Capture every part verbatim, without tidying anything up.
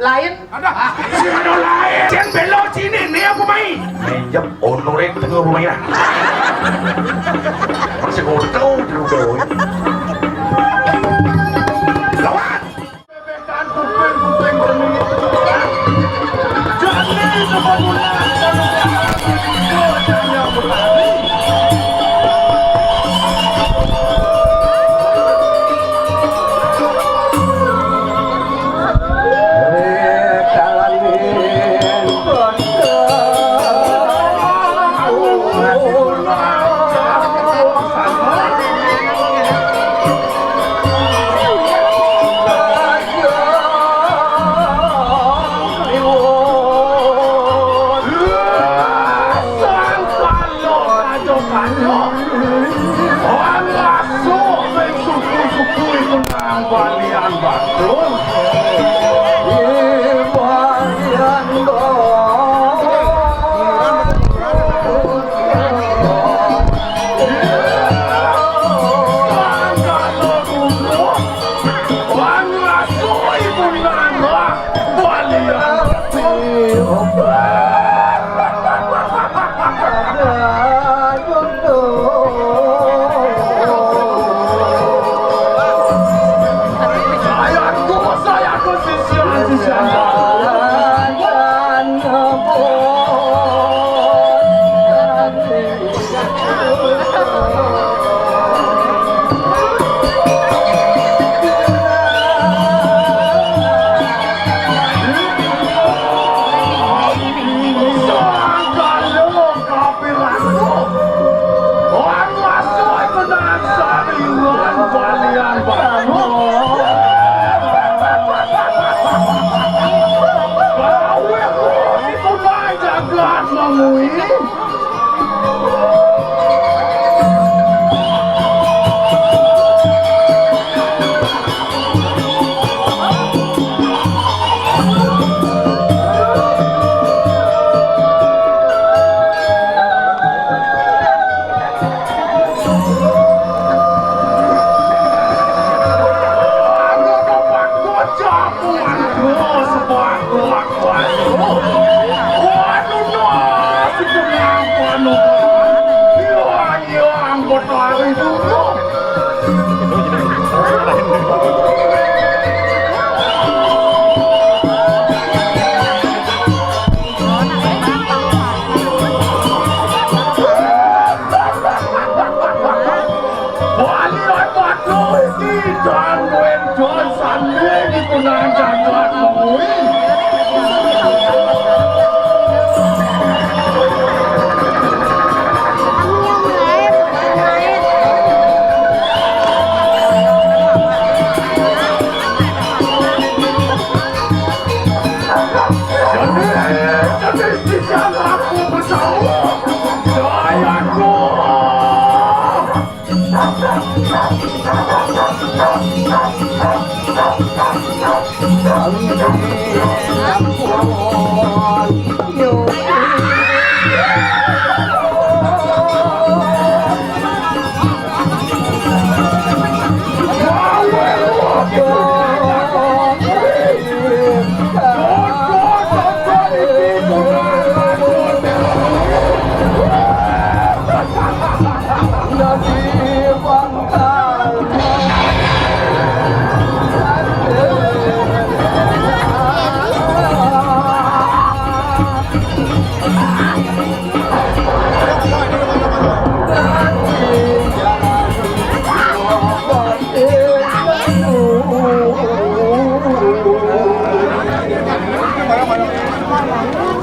Lain. Ada. Sing ada lain. Sing belo sini nih aku main. Minjem onore tengah rumah ya. Masih kotor dulu doi. Lawan. Bebekan kuping-kuping berminyak. Jadi sebanyak yang berlari. Wong masuk ning suku-suku iku nang balian batur. Ih, balian batur. Wong masuk iku nang balian batur.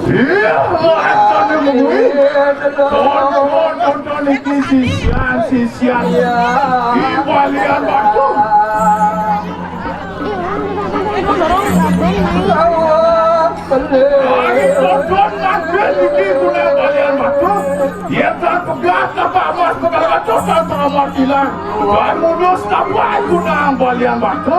Iya, wacana kuwi. Tonton, tonton iki sisian, sisian. Di balian batu. Ayo, tonton, ngambil iki guna balian batu. Yen tak pegat, tak amat, pegat batu, tak amat hilang. Kan mulus, tak baik guna balian batu.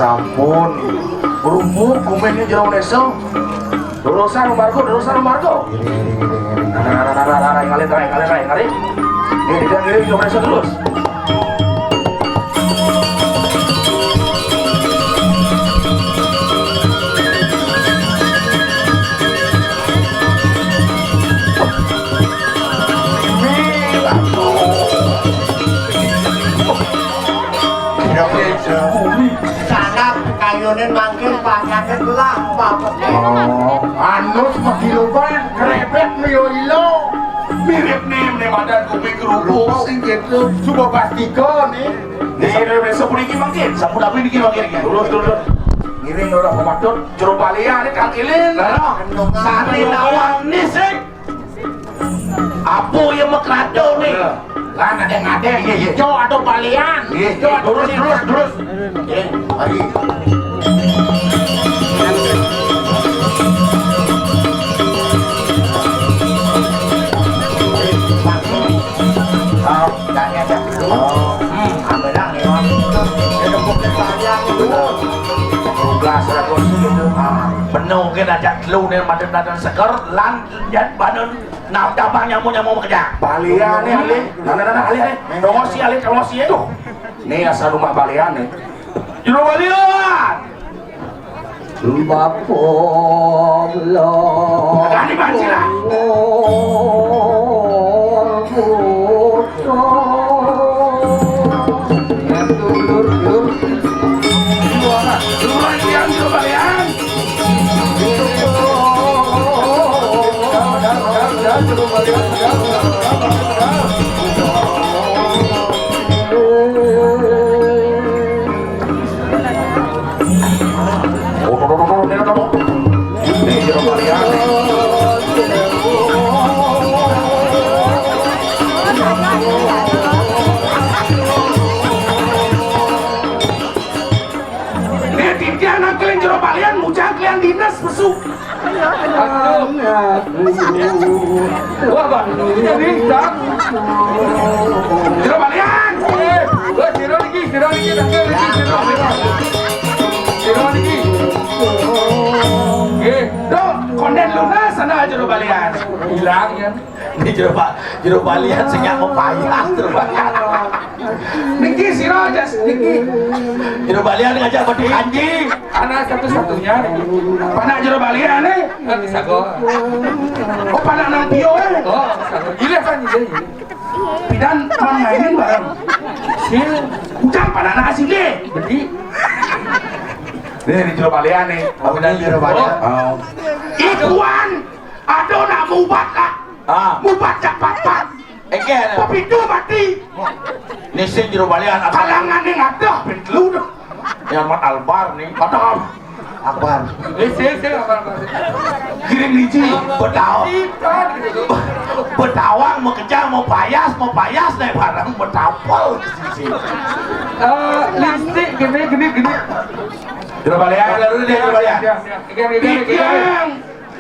Sampun. Rumpuk kumennya jero désa. Durusan margo, durusan margo. Nah, nah, nah, nah, nah, nah, ngalih, ngalih, ngalih, ngalih, ngalih. Ini dia ngiring jero désa terus. Ini, aduh. Kira-kira. Sana kayunin mangkin pakaiannya telah, Bapak. Oh, anu seperti lupa, krebet milo-ilo. Mirip nih, nih badan kuping kerupuk sing gitu. Coba pastikan nih. Nih, nih, nih, sampun iki mangkin, sampun aku iki mangkin. Terus, terus, terus. Ngiring ora pematut, jero balian nih kangkilin. Lah, sane lawan nih sing. Apa ya mekrado nih? Iya. Lah, ada yang ada. Iya, iya. Jo, ada balian. Iya, Jo, iya. Ada terus, balian. Terus, terus. Iya, mari. Oh, jangan ada dulu. Oh. Hmm, ambil dah, ya. Ada bukti balian itu. Tugas, tugas itu. Ah, bener, mungkin ada telu nih, madan-madan seger, lan, dan badan. Nah, gampang nyamuk-nyamuk kerja. Balian nih, alih. Nah, nah, nah, nah, alih, alih. Dongosi, alih, dongosi, tuh. Nih, asal rumah balian nih. Jero balian. Bapa lo. Tadi mancing lah. Duluran tiang jero balian. Nek titian nang kalian jero balian, mujang kalian dinas besuk. Aduh. Wah, Bang. Ini bisa. Jero balian. Eh, wah, sira niki, sira niki, nangkil niki, sira, sira. Sira niki. Nggih. Duh, konden lunas sana jero balian. Hilang ya. Ini jero ba-, jero balian sing nyak mau payah, jero balian. Niki sira aja niki. Jero balian ngajak batu kanji. Anak satu-satunya. Panak jero balian nih. Kan bisa kok. Oh, panak nang pio eh. Oh, bisa kok. Gile kan gile. Pidan teman mainin bareng. Sih. Udah panak nang asli. Bedi. Nih, di jero balian nih. Oh, ini jero balian. Oh. Ibuan, ada nak mubat lah. Ah. Mubat cepat-cepat. Engke. Pepitu mati. Nih sing jero balian. Kalangan ning adoh ben telu tuh. Ya, Mat Albar nih. Padahal Akbar. Eh, sih, sih, Akbar, Akbar. Giring niji, betawang. Betawang mau kejang, mau payas, mau payas naik barang, betapel. Eh, lipstik gini, gini, gini. Jero balian, lalu dia jero balian. Iya, iya, iya, iya. Tiang,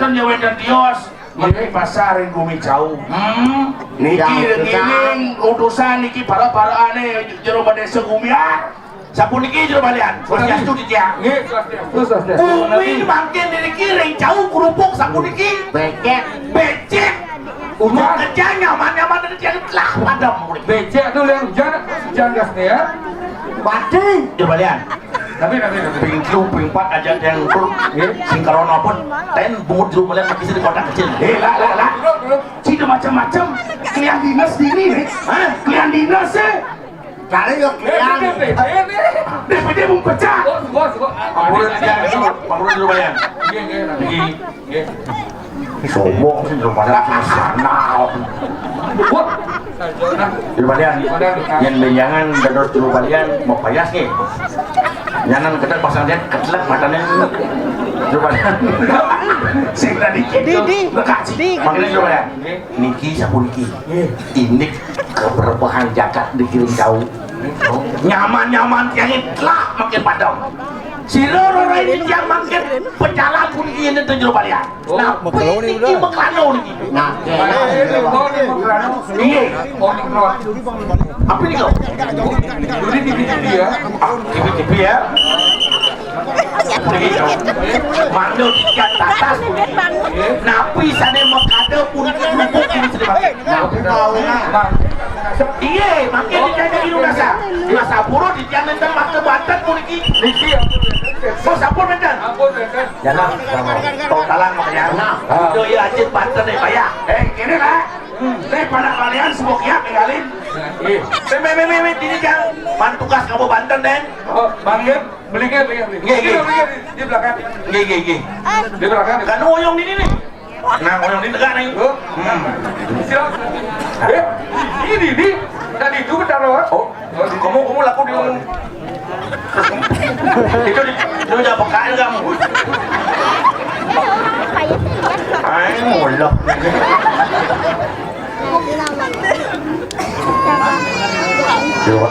dan nyawa dan tios, mati pasar yang gumi jauh. Hmm. Niki ngiring utusan niki para-para ane jero badesa gumiar. Sapuniki jero balian. Swastiastu titiang. Nggih, swastiastu. Swastiastu. Umi mangkin niki ring jauh kerupuk sapuniki. Becek. Becek. Ujan. Mau kerja nyaman-nyaman dari tiang telah padam. Becek tuh yang ujan, ujan gas nih ya. Pati. Jero balian. Tapi, tapi, tapi. Ping telu, ping empat aja yang ukur. Nggih. Sing karona pun. Ten bungut jero balian lagi di kotak kecil. Eh, lah, lah, lah. Dulu, dulu. Cina macam-macam. Kalian dinas dini nih. Hah? Kalian dinas sih. Cari yuk, eh, kalian. D P D, D P D mau pecah. Bos, bos, bos. Pak Guru, ya, itu, Pak Guru dulu, Pak, ya. Iya, iya, iya. Niki, nggih. Sombong sih, jero balian sana. Wah. Jero balian. Yen benjangan dados jero balian mau payas nggih. Nyanan kita pasang dia ketelek matanya. Jero balian. Sing tadi gitu. Di, di. Lekas. Di. Makanya jero balian. Nggih. Niki sapuniki. Nggih. Indik keberkahan jagat dikirim jauh. Nyaman-nyaman tiangin telah makin padam. Sira ora ini tiang makin pecalan puniki. Ini tuh jero balian. Oh. Nah, mekelano ini niki udah. Mekelano niki. Nah, iya. Apa ini kau? Jadi di dia. Ah, di dia. Mano tiga tatas. Napi sane mekade pun lubuk ini sedemake. Napi kau, nah. Iya, makin dijaga di rasa. Rasa puro di tiang nenten mata banten puniki. Niki. Oh, sampun nenten. Ampun, nenten. Jangan, tau talang makanya. Nah. Itu iya acit banten nih, Pak ya. Eh, ini lah. Nih pada kalian semua kiak ninggalin. Iya. Meh, meh, meh, meh, meh, ini jang. Man tugas kamu banten, Den. Oh, Bang Yun, belinya, belinya, belinya. Iya, iya. Belinya, belinya di, di belakang. Iya, iya, iya. Di belakang. Kan oyong ini nih. Nah, oyong ini tegak nih. Oh. Hmm. Silakan. Eh, ini nih. Tadi itu bentar loh. Oh. Kamu, kamu laku di itu di, itu udah pekain kamu. Ayo, mulak. Jero,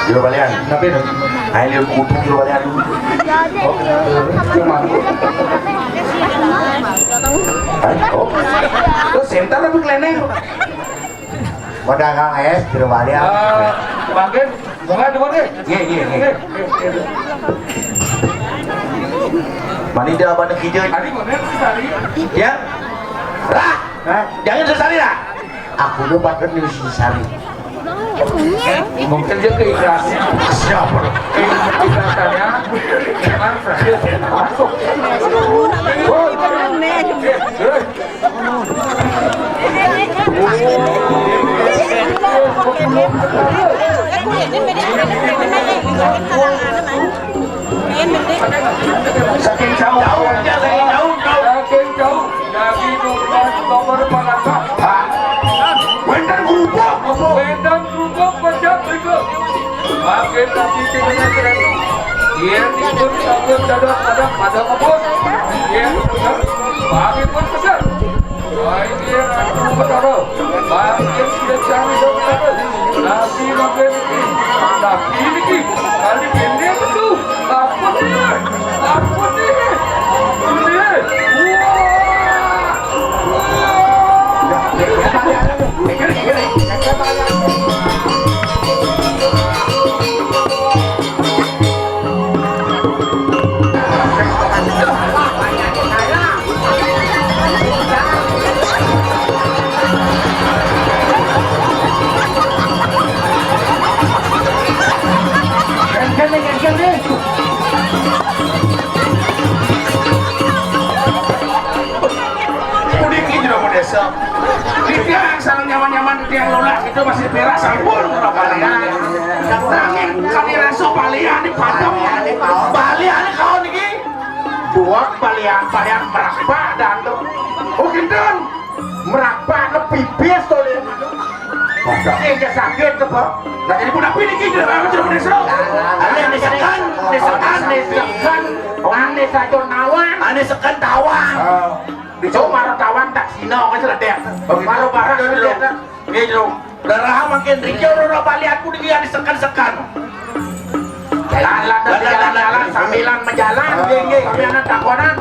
jero balian. Tapi ayo lihat kudu jero balian. Hah? Oh. Terus sentar tapi keleneng. Pedagang es, jero balian. Eh, Bang Ken, bunga dulu deh. Iya, iya, iya. Mani dia abang kerja. Tadi mana si Sari? Ya? Lah, hah? Jangan sesali lah. Aku udah pakai di si Sari. Mungkin dia keikhlasan. Siapa? Keikhlasannya. Cuman saya masuk. Saking jauh, jauh, jauh, jauh. Saking jauh. Nabi Muhammad nomor palangkah. Wénten gubuk. Wénten gubuk pecah mriku. Mangkin nabi tinengan ratu. Yén dipun sampun dados padang pada ngebut. Yén bener, mangkin pun bener. Baik yén ratu Betara. Mangkin sudah cari dong. Nabi mangkin niki. Nabi niki. Kali ini betul. Ampun, Nek. Ampun, Nek. Ampun, Nek. Wah. Wah. Puniki jero desa. Titiang sareng nyaman-nyaman titiang lolak itu masih perak sampun ora balian. Nanging kami rasa balian di padem. Balian kaon iki. Buat balian, balian merak badan tuh. Oh, kinten. Merak badan pipis to, Lin. Padahal. Sing sakit to, Pak. Lah, jadi budak pini iki jero apa jero desa? Ane disekan, disekan, disekan. Ane saja nawang. Ane seken tawang. Oh. Cuma maro tawang tak sino wis ledek. Oh, gitu. Maro barang ledek. Nggih, Jero. Lah, raha mangkin riki ora balianku niki ane seken-seken. Lah, lah, lah, lah, jalan-jalan lah. Sambilan menjalan, nggih, nggih, kami anak takonan.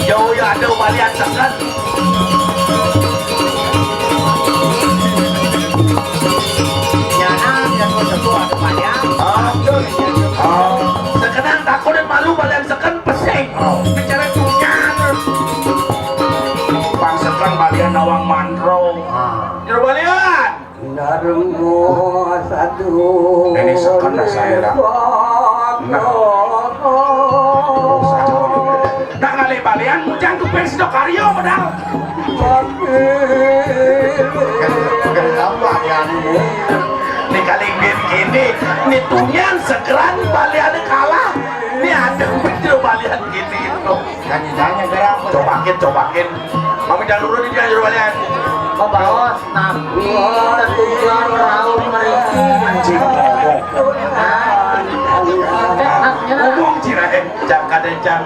Jauh ya ada balian seken. Ya, nah, ya, kok sepuh ada balian. Oh, betul. Oh. Sekenan takut dan malu balian seken pesing. Oh. Bicara tunyan. Pang seken balian nawang manro. Ah. Jero balian. Narmo sadu. Ini seken dah saya dah. Nah. Nak ngalih balian, mujang kuping sida karya padahal. Kenapa ya ini? Ini kali gini, ini tunyan sekeran balian kalah. Ini ada betul balian gini itu. Nyanyi-nyanyi gerak. Cobakin, cobakin. Mami dan lurun ini aja balian. Membawa nabi tetujon rauh meriki. Anjing ngomong. Ngomong cirain, jang kadén jang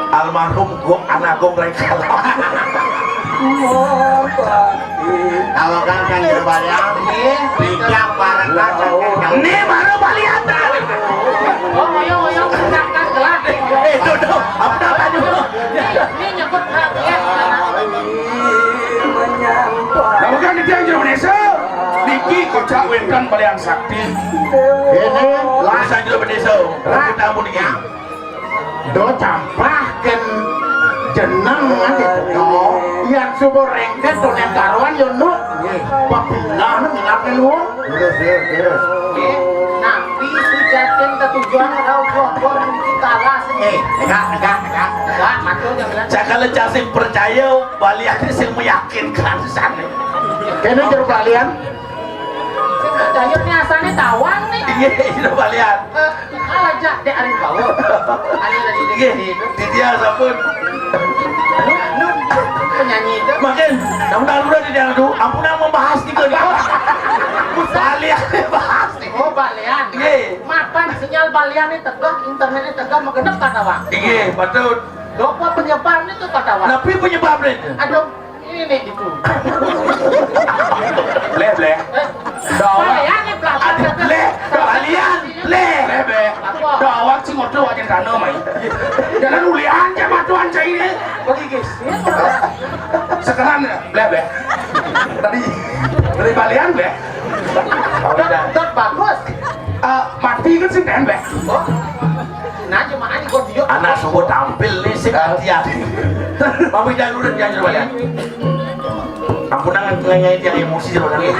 almarhum gua anak gua mereka. Kalau kan kan jero balian, bijak bareng kan. Ini baru balian. Oh, ayo, ayo, gerak, gerak. Eh, tuh, tuh, apa, apa, apa, Kocak wénten balian sakti. Ini lah. Urusan jero bendésa. Lah. Kita ampun iki. Do campah kén jeneng ati. Do, yén suba réngkét to nén karuan yo nu. Pepinah nang ngenap luwung. Terus, terus, terus. Napi sujatin tetujuan rauh buah-buah mungkin kalah sih. Eh, enggak, enggak, enggak. Enggak, matur jangan. Cakale cah sing percaya, baliane sing meyakinkan sane. Kene jero balian. Sing percaya ni asane tawang ni. Iya, jero balian. Eh, Alah, jak, dek, ari bawah. Ari lagi dek. Nggih, di dia sampun. Nu, nu, penyanyi itu. Makin, namun dah udah di dia tu, ampun, nak membahas tiga ni. Balian bahas ni. Oh, balian. Nggih. Mapan sinyal balian ni tegak, internet ni tegak, mengenep kata wang. Nggih, patut. Dopo penyebab ni tu kata wang. Napi penyebab ni? Aduh, ini itu. Bleh, bleh. Dah awak. Balian ni belakang. Aduh, bleh. Dah balian. Bleh. Bleh, bleh. Apa? Dah awak sing ngodo wajan kana mai. Jangan ulian cak matuan cak ini. Bagi gesit. Sekarang, bleh, bleh. Tadi, tadi balian, bleh. Dot, dot bagus. Ah, mati kan sing tembak. Oh. Nah, cuma ani gua dia. Anak subuh tampil ni sing hati-hati. Mami jangan udah jangan coba lihat. Ampun, nang ngenyai tiang emosi coba lihat.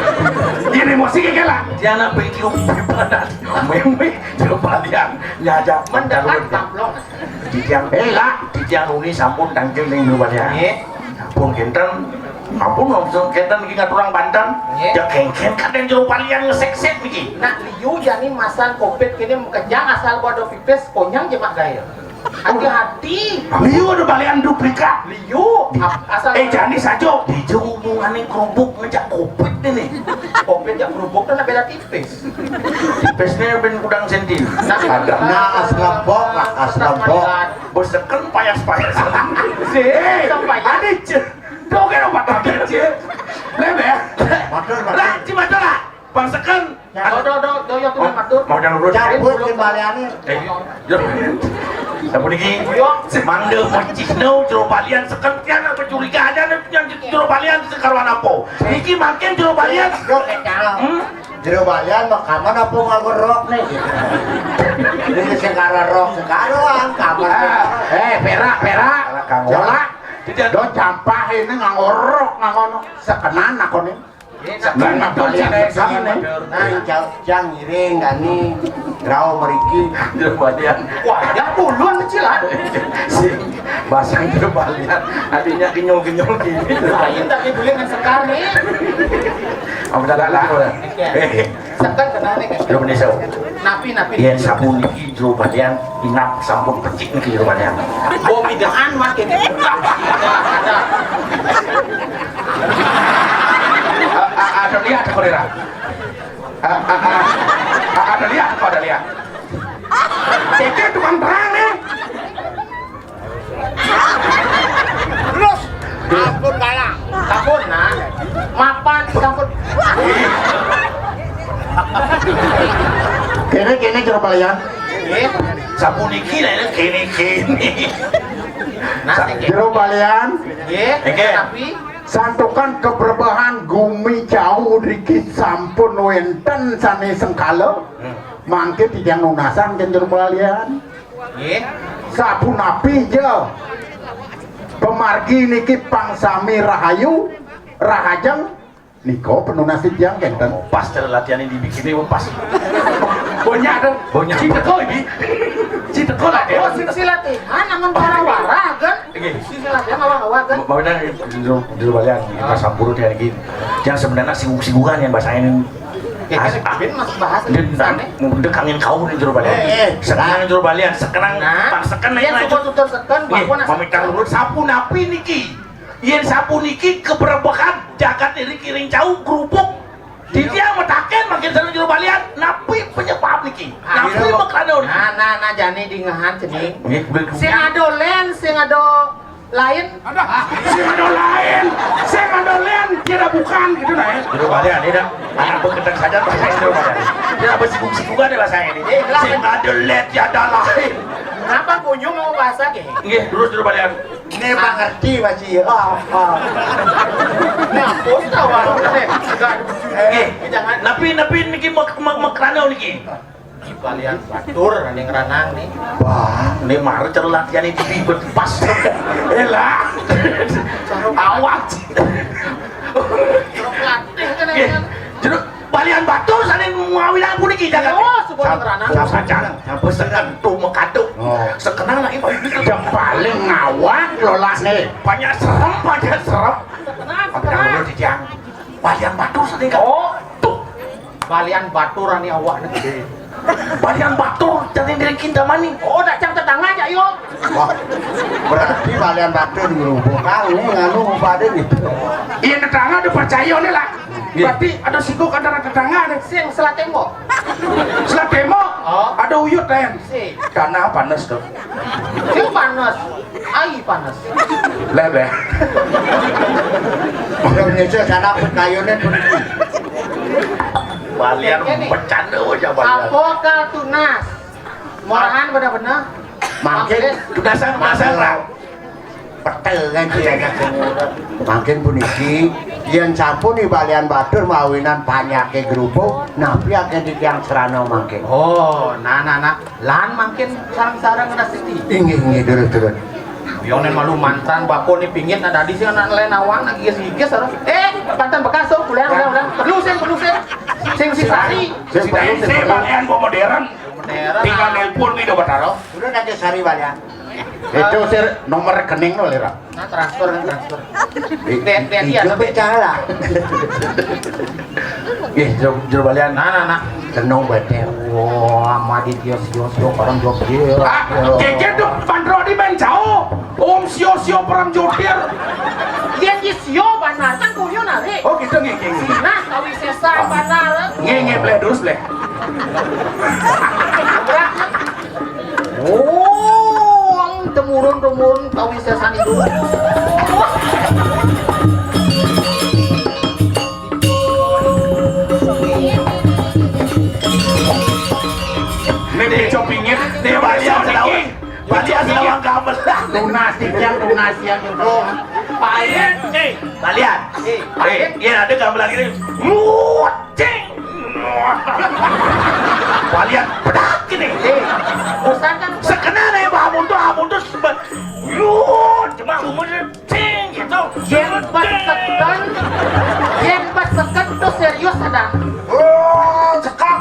Ini emosi kayak lah. Dia anak bengki umpi padat. Meme coba lihat. Nyajak mendekat taplong. Di tiang, eh, lah, di tiang uni sampun tangkil ning coba lihat. Nggih. Ampun kenten. Ampun langsung kenten iki ngaturang banten. Nggih. Ya kengken kadang jero balian ngesek-sek iki. Nak liu jani masang covid kene mekejang asal pada pipis konyang je mak gaya. Hati-hati. Liu ada balian duplikat. Liu ap- asal. Eh, jani saja. Di hubungane kerupuk ngejak covid ini. Covid jak kerupuk kan beda tipis. Tipisnya ben kudang senti. Nah, as lembok lah, as lembok. Beseken payas-payas. Si, sampai ada je. Doge obat lagi je. Lebe. Matur, matur. Lah, ci matur lah. Bang seken. Do, do, do, do, ya tuh matur. Mau jangan urut. Cabut kembaliannya. Eh, yo. Sampun iki. Yo. Mangda mencihno jero balian seken tiang apa curiga ada yang jero balian sekaruan apa. Iki makin jero balian. Yo, kecang. Hmm? Jero balian mah kaman apa nganggo rok nih? Ini sekarang rok sekarang kaman. Ah, eh, perak, perak. Jola. Tidak. Do campah ini nganggo rok, nganggo sekenan aku nih. Sekenan balian sekenan nih. Nah, jauh jang ngiring kani rau meriki. Jero balian. Wah, ya ulun kecil ah. Si basang jero balian. Adiknya kenyol-kenyol gini. Lain tapi boleh ngan sekar nih. Apa dah lah? Eh. Seken kenane kan? Jero bendesa. Napi, napi. Yen sampun niki jero balian inap sampun pecik niki jero balian. Oh, midahan makin. Ada lihat kolera. Ada lihat, ada lihat. Tete tukang terang nih. Terus, ampun kalah. Sampun nah. Mapan sampun. Kene, kene jero balian. Nggih. Sampun iki lah kene, kene. Nah, jero balian. Nggih, tapi santukan keberbahan gumi jauh riki sampun wenten sane sengkala. Hmm. Mangke titiang nunasan kene jero balian. Nggih. Sapunapi ja pamargi niki pang sami rahayu, rahajeng nika penunas titiang kenten. Pas cara latihan ini bikinnya pas. Banyak tuh. Banyak. Cinta kau ini. Cinta kau lah. Oh, sing latihan namun wara-wara kan? Nggih. Sing latihan awak-awak kan? Mau bilang jero balian kita sampuru dia lagi. Yang sebenarnya sibuk-sibukan yang bahasa ini. As- ah, ben masih bahas dia, ini sana. Dia kangen kau nih jero balian. Eh, eh. Sekarang jero balian, sekarang nah, pas sekarang yang lagi tutur sekarang. Nggih, bahwa nasi mamit kang lurut sapunapi niki? Yen sapuniki keberebekan jagat iri kiring cau grubuk. Titiang metaken makin sareng jero balian, napi penyebab niki? Ah, napi iya, makrana niki? Nah, nah, nah, jani dingehan cening. Nggih, kudu. Sing ada len, sing ada lain. Sing ada lain, sing ada lain, tiada bukan gitu nah ya. Jero balian ini dah. Anak beketek saja pakai jero balian. Dia apa sibuk-sibuk ada bahasa ini. Eh, lah. Sing ada len, tiada lain. Apa kunyung mau bahasa ke? Nggih, terus terus balian. Ini mengerti masih. Oh, oh. Ini hapus tau, ah. Nggih. Jangan. Napi, napi niki mek-, mek-, mekrana niki? Balian batur ning ranang nih. Wah, ini mara cara latihan ini bibet pas. Elah. Awak. Latih kan. Nggih. Jeruk balian batur saling ngawinang puniki jagat. Oh, sebuah ranang. Sampun, sampun, sampun. Sekentu mekatu. Oh. Sekenang lagi. Yang paling ngawak lolas nih. Banyak serem, banyak serem. Sekenang, sekenang. Balian batur saling. Oh, tuh. Balian batur ani awak nih. Balian batur, jangan diri kita mani. Oh, nak cang tetangga aja, yo. Wah, berarti balian batur di rumah. Kang, ini nganu pada gitu. Iya, tetangga udah percaya nih lah. Iya. Berarti ada singgung antara tetangga nih. Sing selat tembok. Selat tembok? Oh. Ada uyut, Ren. Si. Karena panas tuh. Sing panas. Ai panas. Leh, leh. Udah menyusul sana pun kayunya pun. Balian bercanda aja balian. Apa kal tunas? Murahan benar-benar. Makin tunasan, tunasan lah. Betul kan sih ya. Makin puniki, yang sampun di balian batur mawinan panyake gerubuk, napi akeh di tiang serana makin. Oh, nah, nah, nah. Lan mangkin sareng-sareng ngrastiti. Inggih, inggih, durus, durus. Yo nen malu mantan bako ni pingit nak dadi sing anak lain awang nak gigis-gigis terus. Eh, pantan bekas tuh, ulang, ulang, ulang. Perlu sing, perlu sing. Sing si sari. Sing perlu, sing perlu. Balian modern. Modern. Tinggal nelpon gitu, Bataro. Udah nanti sari balian. Itu sir nomor rekening lo, Lira. Nah, transfer kan transfer. Di, di, di, iya, tapi salah. Nggih, jero, jero balian. Nah, nah, nah. Tenung bae. Wah, amat dia sio-sio barang job dia. Ah, keke tuh Pandro di main jauh. Om sio-sio perang jodir. Iya, iya, sio banar kan kuyo narik. Oh, gitu nggih, nggih, nggih. Nah, kawisesan banar. Nggih, nggih, bleh, terus bleh. Berat. Oh, temurun-temurun kawisesan itu. Nek beco pingit, nek balian selawan. Balian selawan gamelan. Tunas, tiang tunas, tiang tunas. Pahit, eh. Balian. Eh, eh, iya ada gamelan ini. Mut. Cing. Balian pedak ini. Eh, bosan kan? Sekenal ya, Pak Muntus, Pak Muntus. Yo, cuma umur cing gitu. Yen pas seken, yen pas seken tuh serius ada. Oh, cekak.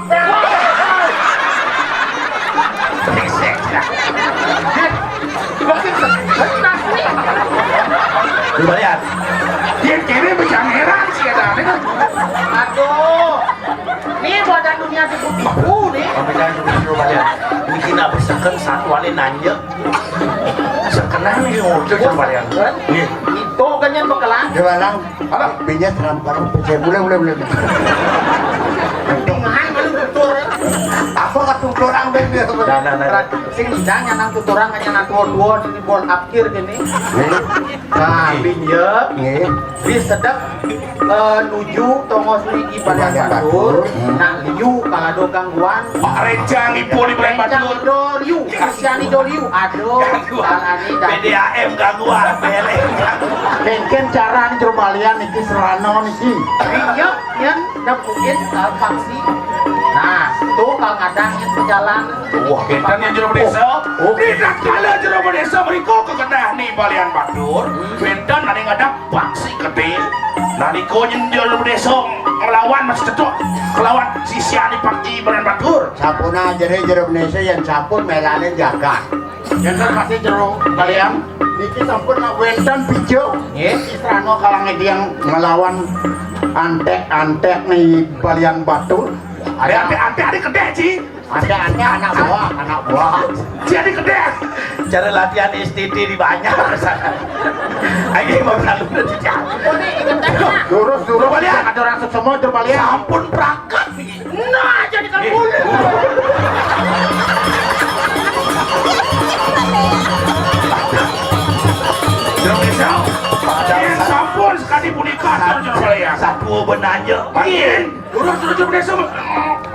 Brengsek. Yen pas seken asli. Coba lihat. Yen kene bejangeran sih ada. Aduh. Ini badan dunia tipu-tipu nih. Sampai jangan tipu-tipu balian. Ini kita berseken satuannya nanya. Sekenang nih ngucul sama balian. Nih. Itu kan yang bekelang. Dia balang. Apa? Binya seram kalau pecah. Boleh, boleh, boleh. Dengahan kalau tutur. Apa kata tutur orang bebek? Nah, nah, nah. Sing jangan nang tutur orang hanya nang tua-tua di bol akhir gini. Nah, binya. Nggih. Bis sedek, eh, nuju tongos mriki Balian Batur. Hmm. Nak liu kalau ada gangguan. Pak Rencang ipun di Balian Batur. Rencang do liu, Kristiani do liu. Aduh, gangguan. Kalani dah. P D A M gangguan, P L N gangguan. Mungkin cara nih jero balian niki serana niki. Iya, yen nepukin, eh, faksi. Nah, tuh kalau ngadang yen pejalan. Wah, kita nih jero desa. Oh. Di tatkala jero desa mriko kekenah ni Balian Batur, wénten ane ngadang Paksi Gedé. Nalika nyenjol desa nglawan Mas Cecok, nglawan sisiane Paksi Balian Batur. Sampun ajere jero Indonesia yen sampun melane jagat. Yen pasti jero kalian niki sampun nak wénten pijo. Nggih. Serana kalange tiang nglawan antek-antek ni Balian Batur. Ada antek-antek ada kedek, Ci. Ada, ada anak buah, anak buah. Jadi gede. Cara latihan S T T di banyak sana. Ayo mau berlalu udah dijawab. Lurus, lurus. Coba lihat. Ada orang semua, coba lihat. Sampun prakat nih. Nah, jadi kan mulai. Coba lihat. Sampun sekali punika, coba lihat. Satu benanya. Iya. Lurus, lurus, lurus.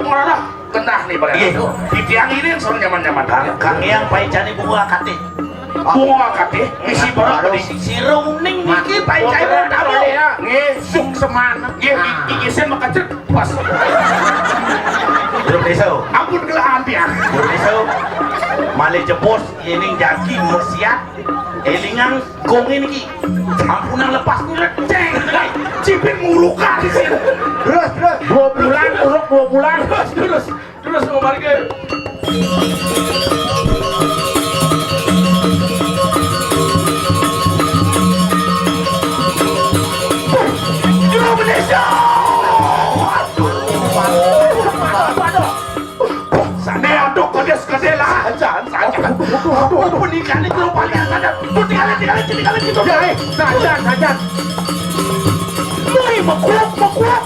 Ngarah. Kenah nih, Pak. Nggih. Titiang ini yang sering nyaman-nyaman. Kang, Kang Yang paicane bunga kate. Bunga kate, misi bunga. Aduh. Sira uning niki paicane tamu. Nggih, sukseman. Nggih, i-, isin makecet pas. Jero Desa. Ampun, kelaan tiang. Jero Desa. Malih jebos, yening jagi maksiat. Elingang gong niki. Ampunang lepas ngeleceng. Cipin ngulukan di sini. Terus, terus. Dua bulan, uruk dua bulan. Terus, terus. Terus, mau marga. Jero Bendesa. Waduh. Sane, aduh, kedes, kedes lah. Sajan, sajan. Aduh, aduh, pernikahan itu paling sajan. Tuh, tinggalin, tinggalin, tinggalin gitu. Ya, eh, sajan, sajan. Wih, mekuk, mekuk.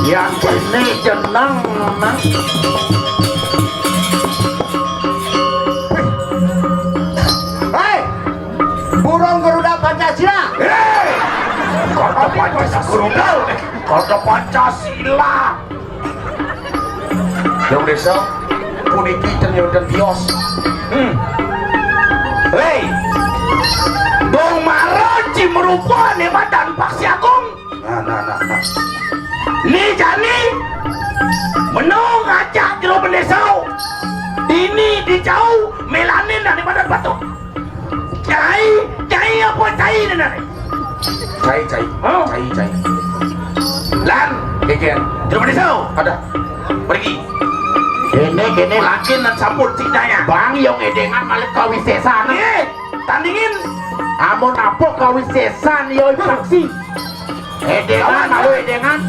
Ya kene jeneng, Nang. Hei, burung Garuda Pancasila. Hei, kata Pancasila. Kata Pancasila. Jero Desa, puniki ten wonten tios. Hmm. Hei. Dong mara cimrupa ne madan Paksi Agung. Nah, nah, nah, nah. Ni jani meno ngajak Jero Bendesa. Dini dijauh melanin daripada batuk. Cai, cai apa cai ni nane? Cai, cai. Oh. Cai, cai. Lan, keken. Jero Bendesa. Ada. Pergi. Kene, kene. Lakin nan sampun tidaya. Bang, yang edengan malah kawisesan. Nggih, tandingin. Amun apa kawisesan, yo, Paksi. Edengan, malu edengan.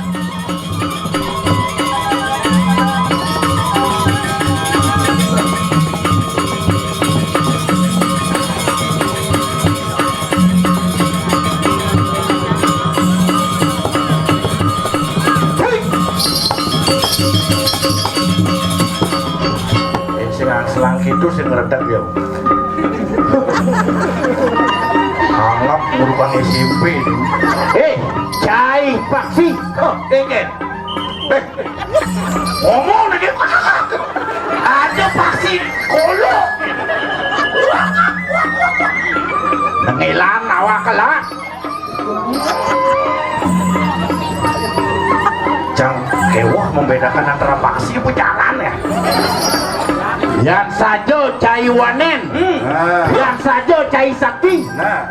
Eh, sing selang itu sing ngredeg ya. Anggap merupakan S M P. Eh, cai Paksi. Oh, keken. Eh, ngomong lagi. Ada Paksi kolo. Nengelan awak kelak. Jang kewah membedakan antara Paksi apa jalan ya. Yang saja cai wanen. Hmm. Nah. Yang saja cai sakti. Nah.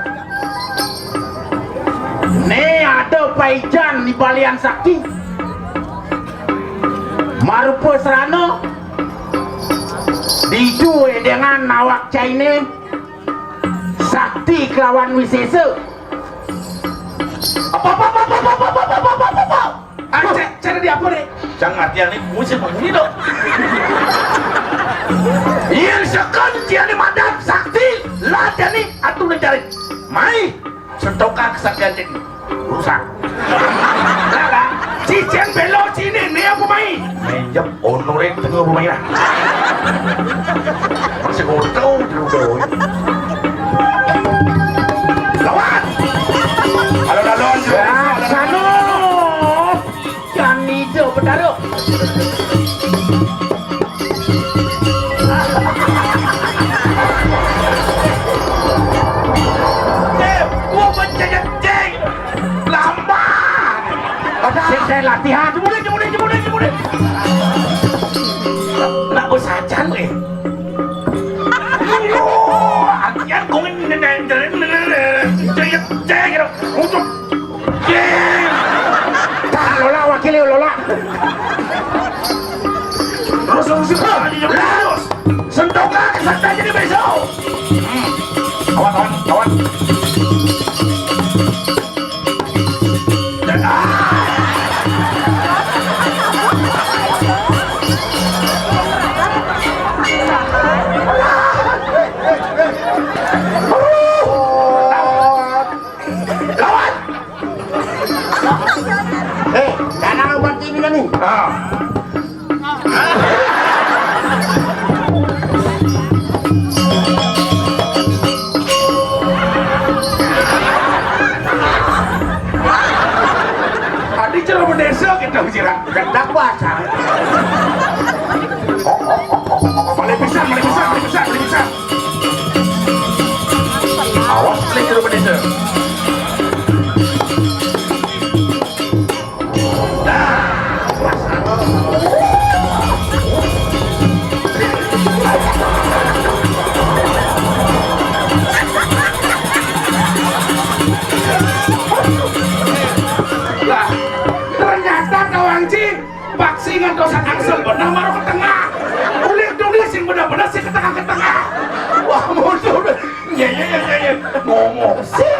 Ne ada paijan di balian sakti. Marupa serana ditu dengan awak caine sakti kelawan wisesa. Apa, apa, apa? Ah, cek, cek di apa nih? Jangan artian nih, musik begini dong. Yang sekan dia nih madan sakti, lah dia nih atuh nih cari. Mai. Sentokan kesaktian cek. Rusak. Lah, lah. Cicen belo cine ne apa mai? Minjem onore tengah rumah ya. Masih kotor di rumah. Lawan. Halo, halo, halo. Sano. Ikan hijau betara. Eh, gua mencecet, ceng. Lambat. Sing saya latihan. Jemudik, jemudik, jemudik, jemudik. Nak gua sajan, eh. Oh, latihan gua nge-, nge-, nge-, nge-, nge-, ceng, ceng, gitu. Untuk Cing! Tah, lola wakil ya, lola. Terus, terus, terus. Terus. Sentokan kesaktian jadi beso. Hmm. Awan, awan, awan. Dan, ah! Aduh! Lawan. Eh, danang obat ini kan nih. Ah. Désa kita bicara. Kendak bahasa. Balik pisan, balik pisan, balik pisan, balik pisan. Awas, balik ke rumah desa. Nah, lah, ternyata kawan cing, paksi ngantosan angsel bener maruh ke tengah. Kulit dunia sing bener-bener sih ke tengah, ke tengah. Wah, mundur. Iya, iya, iya, iya, iya. Ngomong sih.